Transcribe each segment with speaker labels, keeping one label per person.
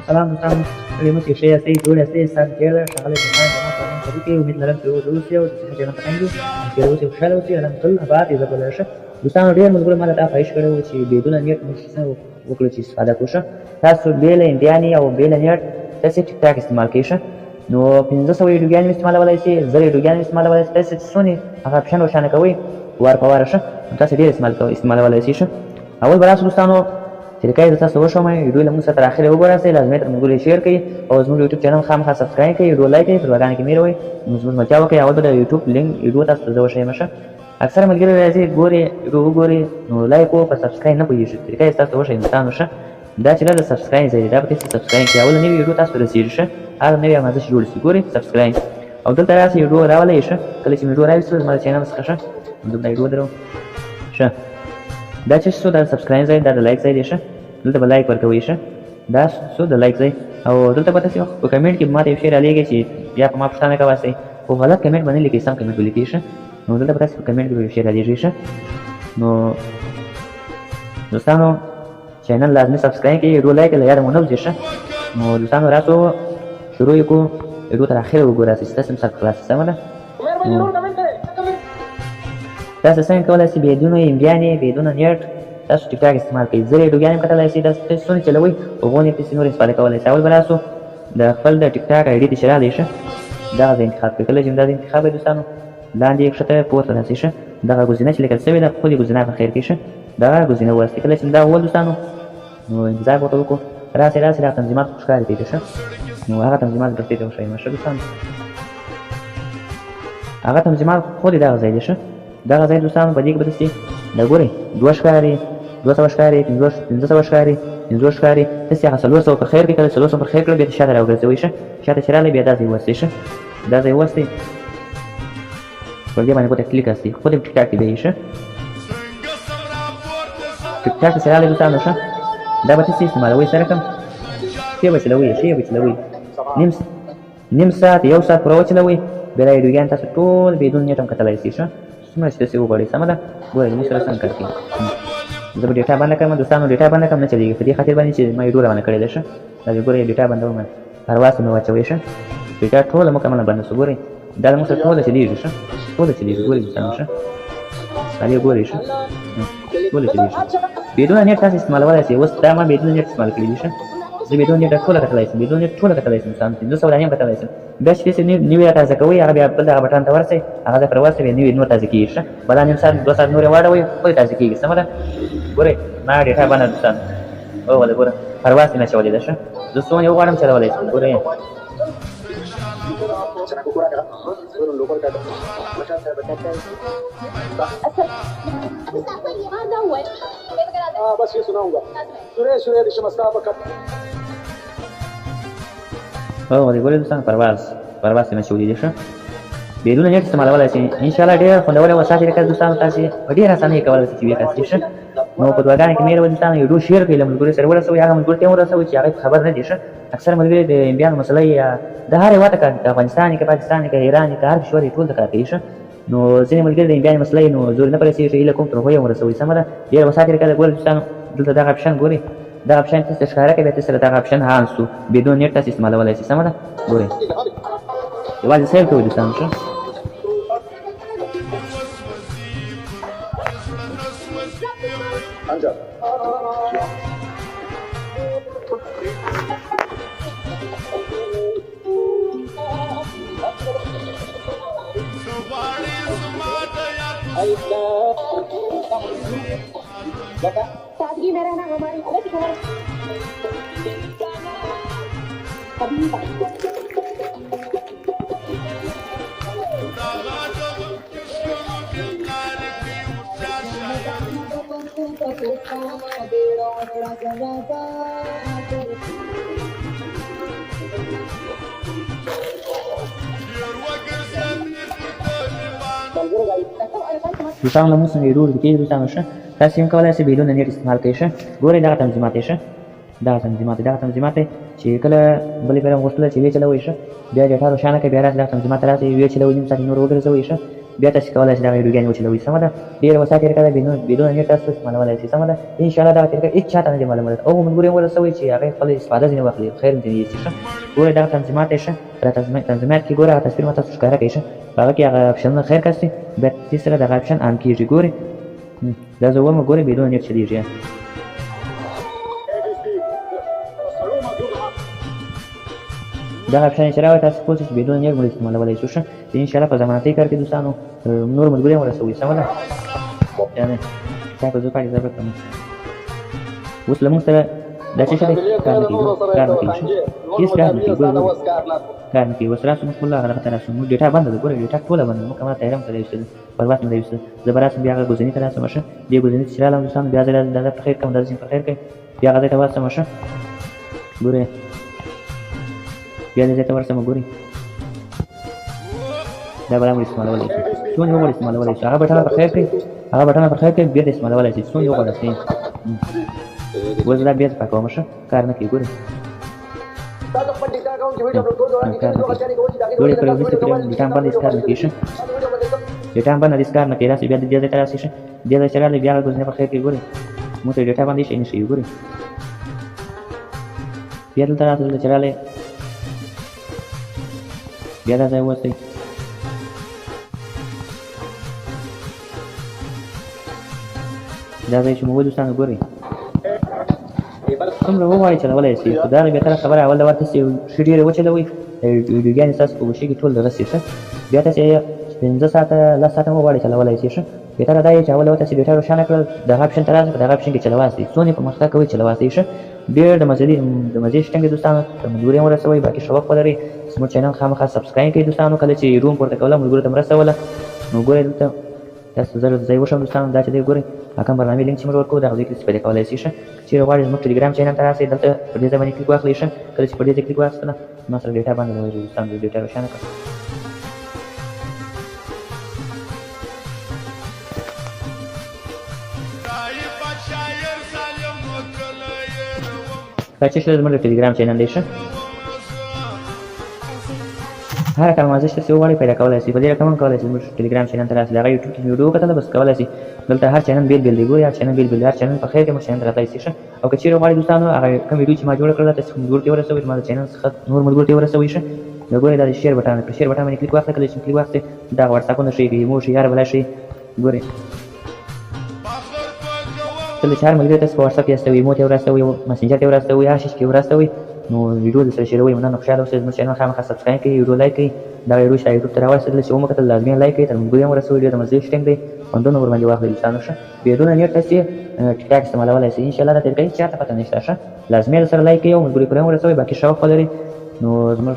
Speaker 1: سلام دوستانو، ستړي مه شئ، ښه یاستئ، جوړ یاستئ؟ ستاسو خیر ده؟ ښاغلی دوستان جناب فرمان صدیقي، امید لرم چې روغ جوړ اوسئ او د صحت جنت ته وي، خیر اوسئ، خوشحاله اوسئ. الله مو تل اباد عزت ولري. ښه دوستانو، ډېر ملګرو ما ته دا خواهش کړی و چې بېدونه نیټ موږ څنګه وکړو چې استفاده کړو. ښه تاسو بې له امبیانې او بې له نیټ تاسې ټیک ټاک استعمال کوئ. ښه نو 500 ویډیوګانې استعمالولای شئ، 1000 ویډیوګانې استعمالولای شئ. تاسې څونې هغه اپشن روښانه کوئ وار په واره. ښه نو تاسې ډېر استعمالولای شئ. ښه اول به راسو دوستانو، طریقه یې درته وښوم. ویډیو له موږ سره تر اخره وګورئ، لازمي تر ملګرو شیر کړئ او زموږ یوټیوب چینل خامخا سبسکرایب کړئ، ویډیو لایک کړئ، په دعاګانو کې مې روئ، زموږ ملتیا وکړئ. اول به د یوټیوب لینک ویډیو تاسو ته زه وښیم. ښه اکثره ملګري راځي ګوري، ویډیو وګوري، نو لایک او په سبسکرایب نه پوهېږي. طریقه یې تاسو ته وښیم دوستانو. ښه دا چې د سبسکرایب ځای دی، دا به تاسو سبسکرایب کړئ، اول نوې ویډیو تاسو ته رسېږي. ښه هغه نوې آمازش جوړ شي، ګورئ سبسکرایب او دلته راسئ ویډیو راولئ. ښه کله چې ویډیو راویستل زما د چینل څخه، ښه دلته ویډیو درو. ښه دا چې څو دا سبسکرایب ځای، دا د لایک ځای دی. ښه دلته به لایک ورکوئ. ښه دا څو د لایک ځای او دلته به تاسو په کمنټ کې ماته یو شی رالیږئ چې بیا په ما پوښتنه کواسئ، خو غلط کمنټ به نه لیکئ، سم کمنټ ولیکئ. ښه نو دلته به تاسو په کمنټ کې یو شی رالیږئ. ښه نو دوستانو چینل لازمي سبسکرایب کړئ، ویډیو لایک له یاده مو نه وځي. ښه نو دوستانو راسو شروع یې کړو، ویډیو تر اخره وګورئ چې تاسو هم سر خلاص. سمه ده؟ تاسو څنګه کولای شئ بېدونه امبیانې بېدونه نیټ تاسو ټیک ټاک استعمال کړئ، 1000 ویډیوګانې هم کتلای شئ، تاسو څونه چلوئ هغو نه تاسې نور استفاده کولای شئ. اول به راسو د خپل د ټیک ټاک آی ډي ته چې راغلی. ښه دغه ځای انتخاب کړئ. کله چې دا ځای انتخاب کړئ دوستانو، لاندې کښته پورته راسئ. ښه دغه ګزینه چې لیکل شوې ده، خو دې ګزینه په خیر کې. ښه دغه ګزینه وواستئ. کله چې دا وویل دوستانو، نو انتظار به ورته وکړو. راسئ راسئ، دا تنظیمات خو ښکاري دی. ښه نو هغه تنظیمات درته ته وښیم. ښه دوستانو هغه تنظیمات خو دې دغه ځای دی. ښه دغه ځای دوستانو په دې کې به تاسې دا ګورئ 2 ښکاري، 200 ښکاري، 500 ښکاري، 50 ښکاري. تاسې هغه 400 پر خیر کړئ. کله 400 پر خیر کړئ، بیا شاته راوګرځوئ. ښه شاته چې راغلی بیا دا ځای وواستئ. ښه دا ځای وواستئ، پر دې باندې ګوته کلیک کړئ، خو دې ټیک ټاک کې بیا. ښه ټیک ټاک چې راغلی دوستانو، ښه دا به تاسې استعمالوئ سره کم ښې به چلوئ، ښې به چلوئ، نیم ساعت یو ساعت پوره وچلوئ، بیا دا ویډیوګانې تاسو ټول بېدون نیټ هم کتلای شئ. ښه څومره چې تاسې وغواړئ. سمه ده؟ ګورئ زموږ سره څنګه کار کوي. زه به ډیټا بنده کړم دوستانو، ډیټا بنده کړم نه چلېږي، په دې خاطر باندې چې ما ویډیو روانه کړې ده. ښه دا ګورئ ډیټا بندوم، پرواز ته مې واچوئ. ښه ډیټا ټوله مکمله بنده شوه. ګورئ دا له موږ سره ټوله چلېږي. ښه ټوله چلېږي، ګورئ دوستانو. ښه خالي ګورئ، ښه ټوله چلېږي. بېدونه نیټ تاسو استعمالولای شئ. اوس دا ما بېدونه نیټ استعمال کړي دي. ښه زه بېدون نیټ ټوله کتلای شم، بېدون نیټ ټوله کتلای شم دوستانو، 500 دانې هم کتلای شم. بیا چې تاسې نوې را تازه کوئ، هغه بیا بل دغه بټن ته ورسئ، هغه ځای پر ورسئ، بیا نوې نور تازه کېږي. ښه بلا نیم ساعت 2 ساعت نورې واړوئ، خپلې تازه کېږي. سمه ده؟ ګورئ ما ډیټا بنده دوستانو، وغوله ګوره پرواز کې مې اچولې ده. ښه زه څونه وغواړم چلولی شم. ګورئ هو ګورئ دوستانو پرواز پرواز کې مې اچولې دي. ښه بېدونه نیټ استعمالولای شئ. انشاءالله ډېر خوندوره وسایل لري دوستانو، تاسې په ډېره اسانۍ کولای شئ چې ویې کړئ. ښه نو په دعاګانو کې مې هېروئ دوستانو، ویډیو شیر کړئ، له ملګرو سره ورسوئ، هغه ملګرو ته یې ورسوئ چې هغوی په خبر نه دي. ښه اکثره ملګري د امبیانو مسله یا د هر هېواد ته کار کوي، که افغانستان که پاکستان که ایران که هر کشور ټول ته کار کوي. ښه نو ځینې ملګري د امبیانو مسله نو زور نه پرې رسېږي، هیله کوم تر هغو یې ورسوئ. سمه ده؟ ډېره وسایل لري. ګورئ دوستانو دلته دغه اپشن ګورئ، دغه اپشن تاسو ښکاره کوي، بیا تاسو سره دغه اپشن هان سو بېدون نیټ تاسو استعمالولای شئ. سمه ده؟ ګورئ یوازې سیل کوئ دوستانو. ښه
Speaker 2: सादगी में रहना हमारी
Speaker 1: دوستانو له موږ سره ویډیو کېږي دوستانو. ښه تاسو هم کولای شئ بېدونه نیټ استعمال کړئ. ښه ګورئ دغه تنظیمات یې. ښه دغه تنظیمات دغه تنظیمات چې کله بلې پیرم غوښتله چې ویې چلوئ. ښه بیا ډیټا روښانه کړئ، بیا راسئ دغه تنظیمات راسئ، ویې چلوئ، نیم ساعت نور وګرځوئ. ښه بیا تاسو کولای شئ دغه ویډیوګانې وچلوئ. سمه ده، ډېره وسه طریقه ده، بدون نیټ تاسو استعمالولای شئ. سمه ده، انشاءالله دغه طریقه هېڅ چاته نه دی معلومه ده او ملګري هم ورسوئ چې هغه خپله استفاده ځینې واخلي، خیر ځینې یوسي. ښه ګورئ دغه تنظیمات یې ښه تنظیمات کې ګوره هغه تصویر ما تاسو ښکاره کوي. ښه په هغه کې هغه اپشنونه خیر کاستي، بیا دې سره دغه اپشن آن کېږي. ګورئ دا زه ومه ګورئ بدون نیټ چلېږي. دغه اپشن چې راوی تاسو پوه شئ چې بدون نیټ موږ استعمالولی شو. ښه انشاءالله په ضمانتي کار کې دوستانو نور ملګري هم ورسوئ. سمه ده، یعنې تا په زه پاکې زده کړم. اوس له موږ سره دا څه شی دی؟ کار نه کوي، کار نه کوي، هېڅ کار نه کوي، ګوره کار نه کوي. اوس راسو موږ خپل هغه دغه ته راسو، موږ ډیټا بنده ده، ګوره ډیټا ټوله بنده ده، موږ کمره تیاره هم کړی ویستل، پرواز مې دی ویستل. زه به راسم بیا هغه ګزینې ته راسم. ښه دې ګزینې ته چې رالم دوستانو بیا زه دا په خیر کوم، دا ځین په خیر کوي، بیا هغه ځای ته ورسم. ښه ګورئ بیا دې ځای ته ورسم. ګورئ دا به موږ استعمالولی شو، څونه یې وغواړي استعمالولی شو. هغه بټنه په خیر کوي، هغه بټنه په خیر کوي، بېرته استعمالولی شي، څونه یې وغواړي. اوس دا بېرته پاکوم. ښه کار نه کوي، ګورئ کار نه کوي، ګورئ پرې وروسته پرې ډیټا هم بنده، هېڅ کار نه کوي. ښه ډیټا هم بنده، هېڅ کار نه کوي. راسئ بیا دې ځای ته راسئ. ښه دې ځای چې راغلی بیا هغه ګزینه په خیر کوي. ګورئ موږ ته ډیټا باندې شی نه ښیي. ګورئ بیا دلته راسئ، دلته چې راغلی بیا دا ځای ووځئ. دا ځای چې مو وویل دوستانو ګورئ څومره وغواړئ چلولی شئ، خو دا بهتره خبره اول د وار تاسې ښه ډېرې وچلوئ، ویډیوګانې ستاسو په ګوشې کې ټول دغسې. ښه بیا تاسې 5 ساعته 10 ساعته هم وغواړئ چلولی شئ. ښه بهتره دا یې چې اول تاسې ډیټا روښانه کړل، دغه اپشن ته راسئ، په دغه اپشن کې چلواسئ، څونې پرمختګ کوئ چلواسئ. ښه ډېر د مزې شټنګ دوستانو تر ملګري هم ورسوئ. باقي ښه وخت ولرئ، زموږ چینل خامخا سبسکرایب کړئ دوستانو. کله چې روم پورته کوله ملګرو ته مرسته وله. نو ګورئ دلته تاسو زه ځای وښیم دوستانو، دا چې دی ګورئ کوم برنامې لینک چې موږ ورکوو دغه ځای کې استفاده کولی شئ. ښه که چېرې غواړئ زموږ ټلګرام چینل ته راسئ، دلته پر دې ځای باندې کلیک واخلئ. ښه کله چې پر دې ځای کلیک واخیستله ما سره ډیټا باندې راوځي دوستانو، ډیټا روښانه کړه. دا چې زموږ د ټلګرام چینل دی. ښه هر رقم ورزش تاسې وغواړئ پیدا کولی شئ، په دې رقم هم کولی شئ زموږ ټلګرام چینل ته راسئ. د هغه یوټیوب کې ویډیو وکتله بس کولی شئ، دلته هر چینل بېل بېل دی، ګورئ هر چینل بېل بېل دی، هر چینل په خیر کې موږ چینل ته راتلای شئ. ښه او که چېرې غواړئ دوستانو هغه کوم ویډیو چې ما جوړه کړله تاسې ملګرو ته یې ورسوئ، زما د چینل څخه نور ملګرو ته یې ورسوئ. ښه نو ګورئ دا د شیر بټن دی، پر شیر بټن باندې کلیک واخله، کله چې کلیک واخلئ دغه واټساپونه ښیي، ایمو ښیي، هره بلا ښیي. ګورئ کله چې هر ملګري تاسو په واټساپ کې استوي، ایمو ته یې ورستوي، مسنجر ته یې ورستوي، هر شي کې یې ورستوي، نو ویډیو در سره شیروئ. مننه، خوشحاله اوسئ. زموږ چینل خامخا سبسکرایب کړئ، ویډیو لایک کړئ، دغه ویډیو چې یوټیوب ته راورسېدله چې ومو کتل لازمي لایک کړئ، تر ملګري هم ورسوئ. ډېر د مزې شټینګ دی، خوندونه ورباندې واخلئ دوستانو. ښه بدون نیټ تاسې ټیک ټاک استعمالولی شئ انشاءالله. دا طریقه هېڅ چاته پته نشته. ښه لازمي در سره لایک کړئ او ملګري پورې هم ورسوئ. باقي ښه وخت ولرئ. نو زموږ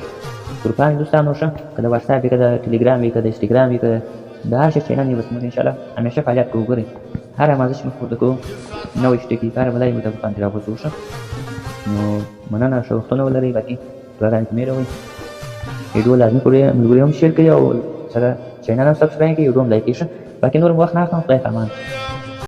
Speaker 1: ګروپان دوستانو، ښه که د واټساپ وي، که د ټلګرام وي، که د انسټاګرام وي، که د هر شي چینل وي، بس موږ انشاءالله همیشه فعالیت کوو. ګورئ هره مازه چې موږ پورته کوو نوی شټکي هره بلا یې موږ ته باندې راغورځوو. ښه نو مننه، ښه وختونه ولرئ. باقي دعاګانې په مې راوئ، ویډیو لازمي پورې ملګري هم شیر کړئ او سره چینل هم سبسکرایب کړئ، ویډیو هم لایک کړئ. ښه باقي نور وخت نه اخلم، خدای په امان.